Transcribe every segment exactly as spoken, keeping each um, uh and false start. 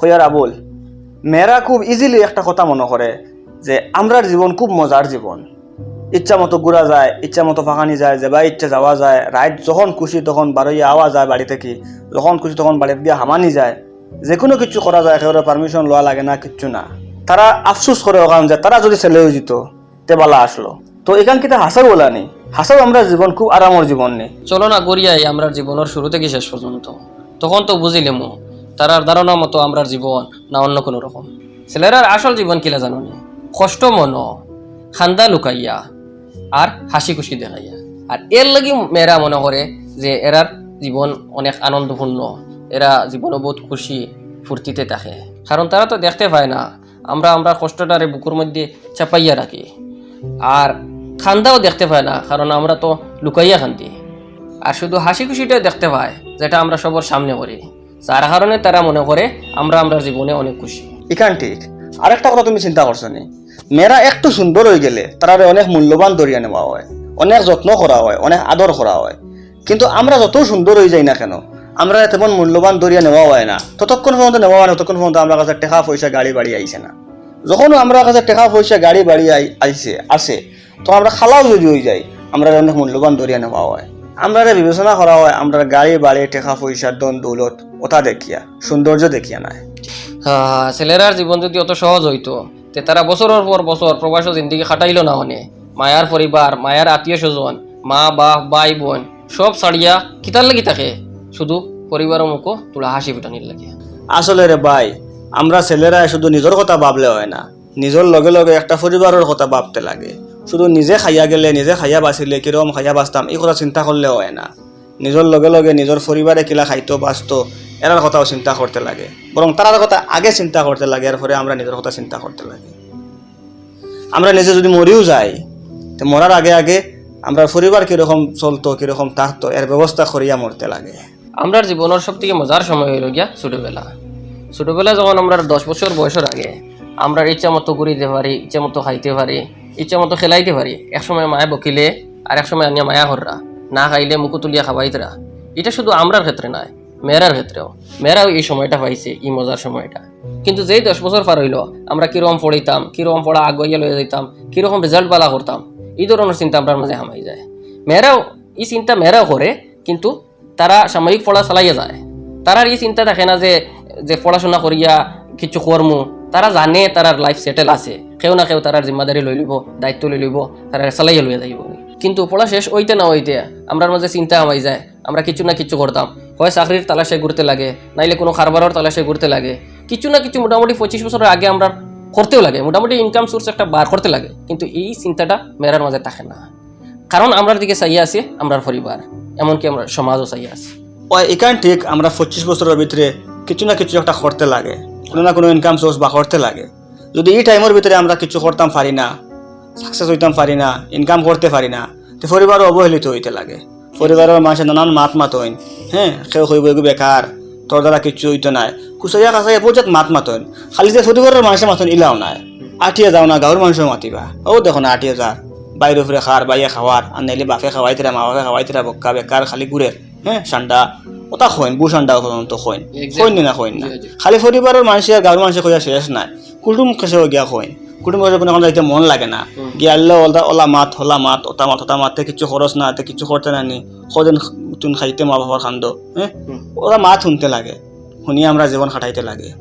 ইয়ার আবুল, মেয়েরা খুব ইজিলি একটা কথা মনে করে যে আমরার জীবন খুব মজার জীবন, ইচ্ছা মতো ঘুরা যায়, ইচ্ছা মতো ফাঁকানি যায়, যেবায় ইচ্ছা যাওয়া যায়, রাইত যখন খুশি তখন বারইয়া আওয়া যায় বাড়ি থাকি, যখন খুশি তখন বাড়িত গিয়া হামানি যায়, যে কোনো কিছু করা যায়, কেউর পারমিশন লওয়া লাগে না, কিচ্ছু না। তারা আফসোস করে ওখান যে তারা যদি ছেলে অইযিত, তে বালা আছলো। তো ইখান কিতা হাছাউ অলা নি? হাছাউ আমরার জীবন খুব আরামর জীবন নি? চলো না ঘুরি আই আমরার জীবনর শুরু থাকি শেষ পর্যন্ত। তখন তো বুঝিলিমু, তারার ধারণা মতো আমরার জীবন না অন্য কোনো রকম। ছেলেরার আসল জীবন কিলা জানো নি? কষ্ট মনো, কান্দা লুকাইয়া, আর হাসি খুশি দেখাইয়া। আর এর লাগি মেয়েরা মনে করে যে এরার জীবন অনেক আনন্দপূর্ণ, এরা জীবনো বহুত খুশি ফুর্তিতে থাকে, কারণ তারা তো দেখতে পায় না আমরা আমরার কষ্টটারে বুকুর মধ্যে চাপাইয়া রাখি। আর কান্দাও দেখতে পায় না, কারণ আমরা তো লুকাইয়া কান্দি। আর শুধু হাসি খুশিটাই দেখতে পায়, যেটা আমরা সবার সামনে করি, যার কারণে তারা মনে করে আমরা আমরার জীবনে অনেক খুশি। ইখান ঠিক। আরেকটা কথা তুমি চিন্তা করছো নি? মেয়েরা একটু সুন্দর অইগেলে তারারে অনেক মূল্যবান ধরিয়া নেওয়া হয়, অনেক যত্ন করা হয়, অনেক আদর করা হয়। কিন্তু আমরা যত সুন্দর অইযাই না কেন, আমরারে তেমন মূল্যবান ধরিয়া নেওয়া হয় না। ততক্ষণ পর্যন্ত নেওয়া হয় না, ততক্ষণ পর্যন্ত আমরার কাছে টেকা পয়সা গাড়ি বাড়ি আইছে না। যখন আমরার কাছে টেকা পয়সা গাড়ি বাড়ি আই-, আইছে, আসে, তো আমরা কালাও যদি অইযাই, আমরারে অনেক মূল্যবান ধরিয়া নেওয়া হয়। আমরারে বিবেচনা করা হয় আমরার গাড়ি বাড়ি, টেকা পয়সা, ধন দৌলত, ওটা দেখিয়া, সৌন্দর্য দেখিয়া নায়। হ্যাঁ, ছেলেরার জীবন যদি অত সহজ অইতো, তে তারা বছরর পর বছর প্রবাসো জিন্দেগি কাটাইলো না অনে। মায়ার পরিবার, মায়ার আত্মীয় স্বজন, মা বাপ, ভাই বোন সব ছাড়িয়া কিতার লাগি থাকে? শুধু পরিবারর মুখো থুড়া হাসি ফুটানির লাগি। আসলে রে ভাই, আমরা ছেলেরায় শুধু নিজর কথা ভাবলে হয় না, নিজর লগে লগে একটা পরিবারর কথা ভাবতে লাগে। শুধু নিজে খাইয়া গেলে, নিজে খাইয়া বাঁচিলে, কিরকম খাইয়া বাঁচতাম, ই কথা চিন্তা করলে হয় না। নিজর লগে লগে নিজর পরিবারে কিলা খাইতো বাঁচতো, এরার কথাও চিন্তা করতে লাগে। বরং তারার কথা আগে চিন্তা করতে লাগে, এরপরে আমরা নিজর কথা চিন্তা করতে লাগে। আমরা নিজে যদি মরিও যাই, তে মরার আগে আগে আমরার পরিবার কিরকম চলতো, কিরকম থাকতো, এর ব্যবস্থা করিয়া মরতে লাগে। আমরার জীবনর সব থাকি মজার সময় অইলো গিয়া ছোটবেলা। ছোটবেলা যখন আমরার দশ বছর বয়সর আগে, আমরার ইচ্ছা মতো ঘুরিতে পারি, ইচ্ছা মতো খাইতে পারি, ইচ্ছা মতো খেলাইতে পারি, এক সময় মায়ে বকিলে আর এক সময় আনিয়া মায়া কররা, না খাইলে মুখো তুলিয়া খাওয়াইতরা। ইটা শুধু আমরার ক্ষেত্রে নায়, মেয়েরার ক্ষেত্রেও। মেয়েরাও ই সময়টা পাইছে, ই মজার সময়টা। কিন্তু যেই দশ বছর পার অইলো, আমরা কিরকম পড়িতাম, কিরকম পড়া আগুয়াইয়া লইয়া যাইতাম, কিরকম result বালা করতাম, ই ধরনর চিন্তা আমরার মাঝে হামাই যায়। মেয়েরাও ই চিন্তা মেয়েরাও করে, কিন্তু তারা সাময়িক পড়া চালাইয়া যায়। তারার ই চিন্তা থাকে না যে, যে পড়াশোনা করিয়া কিছু করমু। তারা জানে তারার life settle আছে, কেউ না কেউ তারার জিম্মাদারি লইলিবো, দায়িত্ব লইলিবো, তারা চালাইয়া লইয়া যাইবো। কিন্তু পড়া শেষ অইতে না অইতে আমরার মাঝে চিন্তা হামাই যায়, আমরা কিছু না কিছু করতাম, হয় চাকরির তালাশে ঘুরতে লাগে, নাইলে কোনো কারবারর তালাশে ঘুরতে লাগে। কিছু না কিছু মোটামুটি পঁচিশ বছরর আগে আমরা করতেও লাগে, মোটামুটি income source একটা বার করতে লাগে। কিন্তু ই চিন্তাটা মেয়েরার মাঝে থাকে না, কারণ আমরার দিকে চাইয়া আছে আমরার পরিবার, এমনকি আমরার সমাজও চাইয়া আছে। অয়, ইখান ঠিক, আমরা পঁচিশ বছরর ভিতরে কিছু না কিছু একটা করতে লাগে, কোনো না কোনো income source বার করতে লাগে। যদি ই টাইমর ভিতরে আমরা কিছু করতাম পারি না, success অইতাম পারি না, income করতে পারি না, তে পরিবারও অবহেলিত অইতে লাগে। পরিবারর মানষে নানান মাত মাতইন, হ্যাঁ, কেউ কইবো, "এগু বেকার, তোর দ্বারা কিচ্ছু অইতো নায়।" কুচাইয়া কাচাইয়া বহুত জাত মাত মাতইন। খালি যে পরিবারর মানষে মাতইন ইলাও নায়। আটিয়া যাও না, গাঁওর মানষেও মাতিবা। অউ দেখো না, আটিয়া যার। ভাইর উপরে খার, ভাইয়ে খাওয়ার, আর নাইলে বাপে খাওয়াইতরা, মা বাপে খাওয়াইতরা, বক্কা বেকার খালি ঘুরের। হ্যাঁ, সান্ডা, ওটা কইন, বউ সান্ডা পর্যন্ত কইন। Exactly। কইন নি না, কইন না। জি, জি। খালি পরিবারর মানষে আর গাঁওর মানষে কইয়া শেষ নায়। কুটুম কাছেও গিয়া কইন। কুটুম কাছে কোনো জাগাত যাইতে মন লাগে না। হুম। গিয়ালে ওলা, ওলা মাত, হলা মাত, ওটা মাত, ওটা মাত, তে কিচ্ছু খরচ না, তে কিচ্ছু করতে না নি। কদিন তুন খাইতে মা বাবার কান্দো, হ্যাঁ? হুম। ওরা মাত হুনতে লাগে। হুনিয়া আমরার জীবন কাটাইতে লাগে।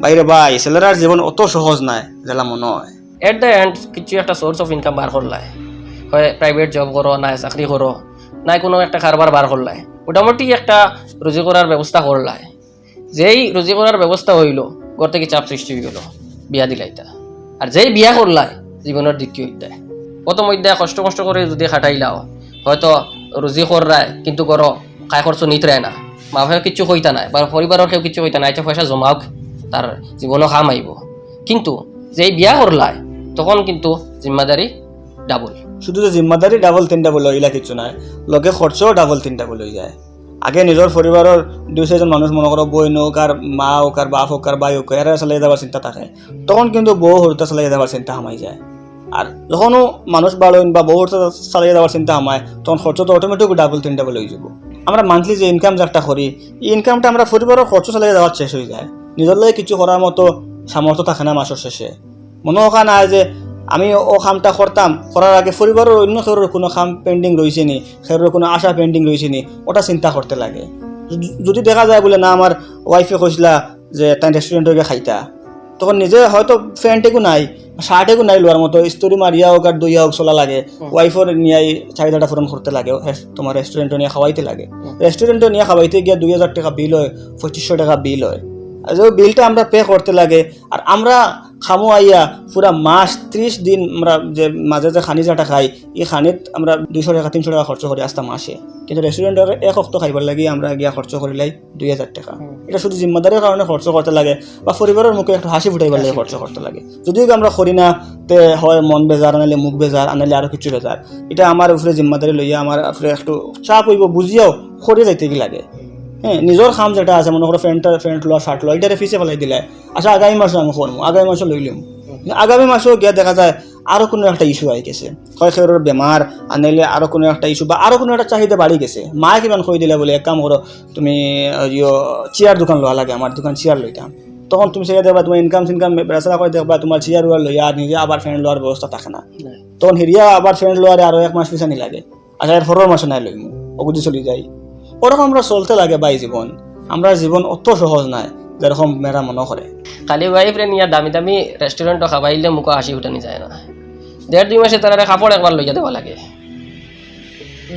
ভাইরে ভাই, ছেলেরার জীবন অত সহজ নায়, যেলা মনো অয়। At the end, কিছু একটা source of income বার করলায়। হয় private job করো, নায় চাকরি করো, নায় কোনো একটা কারবার বার করলায়। মোটামুটি একটা রুজি করার ব্যবস্থা করলায়। যেই রুজি করার ব্যবস্থা অইলো, ঘর থাকি চাপ সৃষ্টি অইগেলো, বিয়া দিলাইতা। আর যেই বিয়া করলায়, জীবনর দ্বিতীয় অধ্যায়। প্রথম অধ্যায় কষ্ট মষ্ট করি যদি কাটাইলাও, হয়তো রুজি কররায়, কিন্তু ঘরো কায় খরচ নিতরায় না, মা বাপে কিচ্ছু কইতা নায়, বা পরিবারর কেউ কিচ্ছু কইতা নায়, আচ্ছা পয়সা জমাউক, তার জীবনো কাম আইবো। কিন্তু যেই বিয়া করলায়, তখন কিন্তু জিম্মাদারি double। শুধু যে জিম্মাদারি double তিন double অয়, ইলা কিচ্ছু নায়, লগে খরচও double তিন double অইযায়। আগে নিজর পরিবারর দুই চাইরজন মানুষ, মনো করো বইন অউক আর মা অউক আর বাপ অউক আর ভাই অউক, এরারে চালাইয়া যাবার চিন্তা থাকে, তখন কিন্তু বউ হুরুতা চালাইয়া যাবার চিন্তা হামাই যায়। আর যখনও মানুষ বাড়ইন বা বউ হুরুতা চালাইয়া যাবার চিন্তা হামায়, তখন খরচ তো automatic double তিন double অইযিবো। আমরা monthly যে income যে একটা করি, ই incomeটা আমরা পরিবারর খরচ চালাইয়া যাওয়াত শেষ অইযায়। নিজর লগে কিছু করার মতো সামর্থ্য থাকে না মাসর শেষে। মনো অখান আয় যে আমি অউ কামটা করতাম, করার আগে পরিবারর অইন্য কেউর কুনু কাম pending রইছে নি, কেউর কুনু আশা pending রইছে নি, অটা চিন্তা করতে লাগে। যদি, যদি দেখা যায় বুলে না, আমার wife এ কইছলা যে তাইন restaurant অ গিয়া খাইতা, তখন নিজে হয়তো pant এগু নাই, shirt এগু নাই লওয়ার মতো, ইস্ত্রি মারিয়া অউক আর ধইয়া অউক চলা লাগে, হুম। Wife অর নিয়া চাহিদাটা পূরণ করতে লাগে, রেস-, তোমার restaurant অ নিয়া খাওয়াইতে লাগে। হুম। Restaurant অ নিয়া খাওয়াইতে গিয়া দুই হাজার টেকা bill অয়, পঁচিশশো টেকা bill অয়। আর যে bill টা আমরা pay করতে লাগে, আর আমরা খামু আইয়া পুরা মাস ত্রিশ দিন আমরা যে মাঝে যে খানি যেটা খাই, ই খানিত আমরা দুইশো টেকা, তিনশো টেকা খরচ করি আস্তা মাসে। কিন্তু restaurant অ এক অক্ত খাইবার লাগি আমরা গিয়া খরচ করিলাই দুই হাজার টেকা। হুম। ইটা শুধু জিম্মাদারির কারণে খরচ করতে লাগে বা পরিবারর মুখো একটু হাসি ফুটাইবার লাগি হাসি খরচ করতে লাগে। যদিও আমরা করি না, তে হয় মন বেজার, আনাইলে মুখ বেজার, আনাইলে আরো কিছু বেজার। ইটা আমার উপরে জিম্মাদারি লইয়া আমার উপরে একটু চাপ অইবো, বুঝিয়াও করি যাইতে কি লাগে। হ্যাঁ, নিজর কাম যেটা আছে, মনো করো pant টা, pant লওয়া, shirt লওয়া, ইটারে পিছে ফালাই দিলাই। আচ্ছা, আগামী মাসো আমি করমু, আগামী মাসো লইলিমু। কিন্তু আগামী মাসো গিয়া দেখা যায় আরো কুনু একটা issue আই গেছে, হয় কেউর বেমার, আনাইলে আরো কুনু একটা issue বা আরো কুনু একটা চাহিদা বাড়ি গেছে। মায়ে কিমান কই দিলা বুলে, "এক কাম করো, তুমি, আহ, ইয়ো, chair দুখান লওয়া লাগে, আমার দুখান chair লইতাম।" তখন তুমি চাইয়া দেখবা, তোমার income সিনকাম বেড়াচেড়া করি দেখবা, তোমার chair উয়ার লইয়া আর নিজে আবার pant লওয়ার ব্যবস্থা থাকে না। না। তখন হিরিয়া আবার pant লওয়ারে আরো এক মাস পিছানি লাগে। আচ্ছা, এর পরর মাসো নায় লইমু, অগুদি চলি যাই। ওরকম আমরা চলতে লাগে ভাই জীবন। আমরার জীবন অত সহজ নায়, যেরকম মেয়েরা মনো করে। খালি wife রে নিয়া দামি দামি restaurant অ খাবাইলে মুখো হাসি ফুটানি যায় না। দেড় দুই মাসে তারারে কাপড় একবার লইয়া দেওয়া লাগে।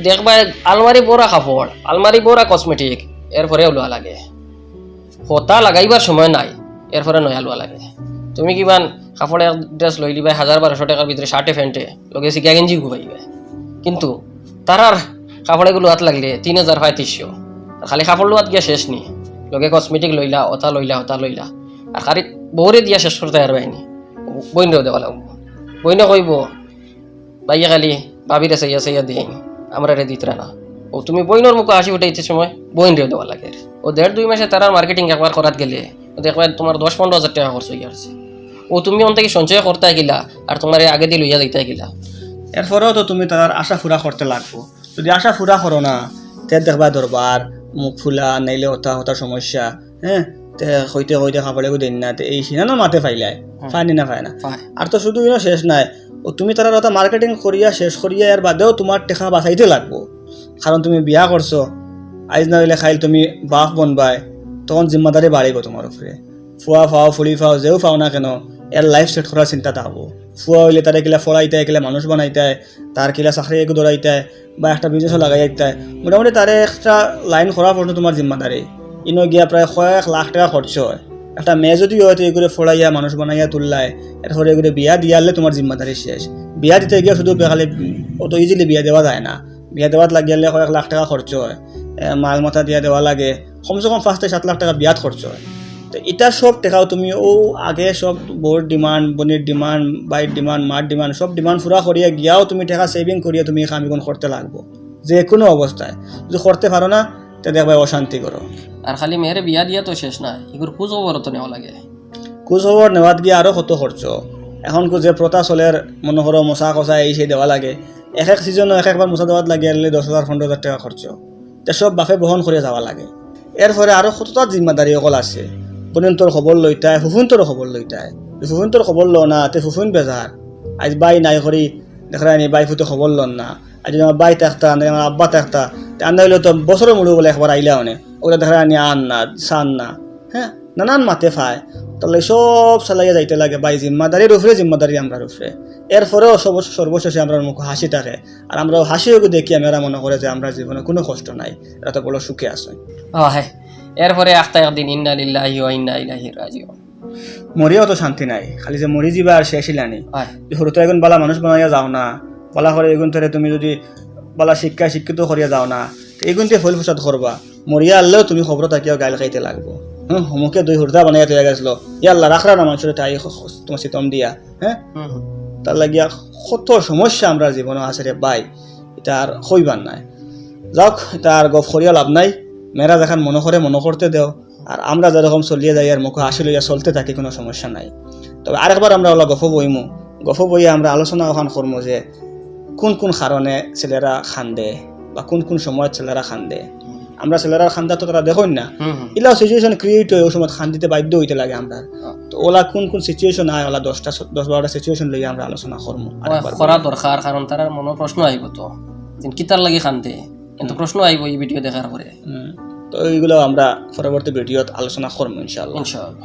দেখবায় আলমারি ভরা কাপড়, আলমারি ভরা cosmetic, এরপরেও লওয়া লাগে। হতা লাগাইবার সময় নাই, এরপরে নয়া লওয়া লাগে। তুমি কিমান কাপড় এক dress লইলিবায় হাজার বারোশো টেকার ভিতরে shirt এ pant এ, লগে সিগা গেঞ্জি ঘুমাইবায়। কিন্তু তারার কাপড় এগু লওয়াত লাগলে তিন হাজার পঁয়ত্রিশশো। আর খালি কাপড় লওয়াত গিয়া শেষ নি, লগে cosmetic লইলা, অতা লইলা, অতা লইলা। আর খালি বউরে দিয়া শেষ করতে পারবায় নি, বইনরেও দেওয়া লাগবো। বইনে কইবো, "ভাইয়ে খালি ভাবিরে চাইয়া চাইয়া দেইন, আমরারে দিতরা না।" ও তুমি বইনর মুখো হাসি ফুটাইতে সময় বইনরেও দেওয়া লাগে। ও দেড় দুই মাসে তারার marketing একবার করাত গেলে, ও দেখবায় তোমার দশ পনেরো হাজার টেকা খরচ অইয়া আছে। ও তুমি অন থাকি সঞ্চয় করতায় কিলা, আর তোমারে আগেদি লইয়া যাইতায় কিলা। এরপরেও তো তুমি তারার আশা পুরা করতে লাগবো। যদি আশা পুরা করো না, তে দেখবায় দরবার, মুখ ফুলা, নাইলে হতা হতা সমস্যা, হ্যাঁ, তে কইতে কইতে কাপড় এগু দেইন না, তে এই সিনানো মাতে ফাইলায়, হুম। ফায় নি না ফায় না। ফায়। আর তো শুধু ইনো শেষ নায়, ও তুমি তারার হতা marketing করিয়া শেষ করিয়া এর বাদেও তোমার টেকা বাঁচাইতে লাগবো। কারণ তুমি বিয়া করছো, আইজ না অইলে কাইল তুমি বাপ বনবায়, তখন জিম্মাদারি বাড়িবো তোমার উপরে। ফুয়া পাও, ফুড়ি পাও, যেউ পাও না কেন, এর life set করার চিন্তা থাকবো। ফুয়া অইলে তারে কিলা পড়াইতায়, কিলা মানুষ বানাইতায়, তার কিলা চাকরি এগু ধরাইতায়, বা একটা business ও লাগাইতায়, মোটামুটি তারে একটা line করা পর্যন্ত তোমার জিম্মাদারি। ইনো গিয়া প্রায় কয়েক লাখ টেকা খরচ অয়। একটা মেয়ে যদি অয়, তে এগুরে পড়াইয়া মানুষ বানাইয়া তুললায়, এরপরে এগুরে বিয়া দিয়ালে তোমার জিম্মাদারি শেষ। বিয়া দিতে গিয়া শুধু বেকালে অত easily বিয়া দেওয়া যায় না। বিয়া দেওয়াত লাগিয়ালে কয়েক লাখ টেকা খরচ অয়, এ, মাল মাতা দিয়া দেওয়া লাগে, কমসে কম পাঁচ থাকি সাত লাখ টেকা বিয়াত খরচ অয়। তো ইতা সব টেকাও তুমি অউ আগে সব বউর demand, বইনর demand, ভাইর demand, মার demand, সব demand পুরা করিয়া গিয়াও তুমি টেকা saving করিয়া তুমি ই কাম ইগুন করতে লাগবো। যে কুনু অবস্থায় যদি করতে পারো না, তে দেখবায় অশান্তি করো। আর খালি মেয়েরে বিয়া দিয়া তো শেষ না, ইগুর খোঁজ খবরও তো নেওয়া লাগে। খোঁজ খবর নেওয়াত গিয়া আরো কত খরচ। এখন কু যে প্রথা চলের, মনো করো মোছা কষা এই সেই দেওয়া লাগে, এক এক season ও এক একবার মোছা দেওয়াত লাগে, এর লাগি দশ হাজার পনেরো হাজার টেকা খরচ। তে সব বাপে বহন করিয়া যাওয়া লাগে। এরপরে আরো কততা জিম্মাদারি অকল আছে। বইনতর খবর লইতায়, ফুফুনতর খবর লইতায়। ফুফুনতর খবর লও না, তে ফুফুন বেজার। আইজ ভাই নাই করি, দেখরায় নি ভাই ফুতে খবর লন না। আইজ যদি আমার ভাই থাকতা, না আমার আব্বা থাকতা, তে আন্দা অইলে তো বছরর মুড়ো বুলে একবার আইলা অনে। অগুরে দেখরায় নি আন না, চান না। হ্যাঁ, নানান মাতে ফায়। তাইলে সব চালাইয়া যাইতে লাগে ভাই, জিম্মাদারির উপরে জিম্মাদারি আমরার উপরে। এরপরেও সব-, সর্বশেষে আমরার মুখো হাসি থাকে। আর আমরা অউ হাসি এগু দেখিয়া মেয়েরা মনো করে যে আমরার জীবনে কুনু কষ্ট নাই, এরা তো বড় সুখে আছে। ও হ্যাঁ, এরপরে আখতা একদিন ইন্না লিল্লাহি ওয়া ইন্না ইলাইহি রাজিউন। মরিয়াও তো শান্তি নাই, খালি যে মরি যিবা আর শেষ ইলানি। হয়। যে হুরুতায় এগুন বালা মানুষ বানাইয়া যাও না, বালা করি এগুনতরে তুমি যদি বালা শিক্ষায় শিক্ষিত করিয়া যাও না, তে এগুনতে ফইল ফসাদ করবা। মরিয়া আইলেও তুমি কবরো থাকিয়াও গাইল খাইতে লাগবো। হুম, হমুকে দুই হুরুতা বানাইয়া থইয়া গেছলো, ইয়া আল্লাহ, রাখরা না মানষরে তাই খ-, খ-, তোমার সিতম দিয়া, হ্যাঁ? হুম, হুম। তার লাগিয়া কত সমস্যা আমরার জীবনো আছে রে ভাই, ইতা আর কইবার নাই। যাউক, ইতা আর গফ করিয়া লাভ নাই। মেয়েরা যেখান মনো করে মনো করতে দেও, আর আমরা যেরকম চলিয়া যাই আর মুখো হাসি লইয়া চলতে থাকি, কুনু সমস্যা নাই। তবে আরেকবার আমরা অলা গফো বইমু, গফো বইয়া আমরা আলোচনা অখান করমু যে কুন কুন কারণে ছেলেরা কান্দে বা কুন কুন সময়ত ছেলেরা কান্দে। আমরা ছেলেরার কান্দা তো তারা দেখইন না। ইলাও সিচুয়েশন ক্রিয়েট অয়, ওই সময় কান্দিতে বাধ্য অইতে লাগে আমরা। তো ওলা কোন কোন সিচুয়েশন আয়, ওলা দশটা, দশ বারোটা সিচুয়েশন লইয়া আমরা আলোচনা করমু। করা দরকার, কারণ তারার মনো প্রশ্ন আইবো তো, যে কিতার লাগি কান্দে, কিন্তু প্রশ্ন আইবো এই ভিডিও দেখার পরে। তো এইগুলো আমরা পরবর্তী ভিডিওত আলোচনা করমু ইনশাআল্লাহ। ইনশাআল্লাহ।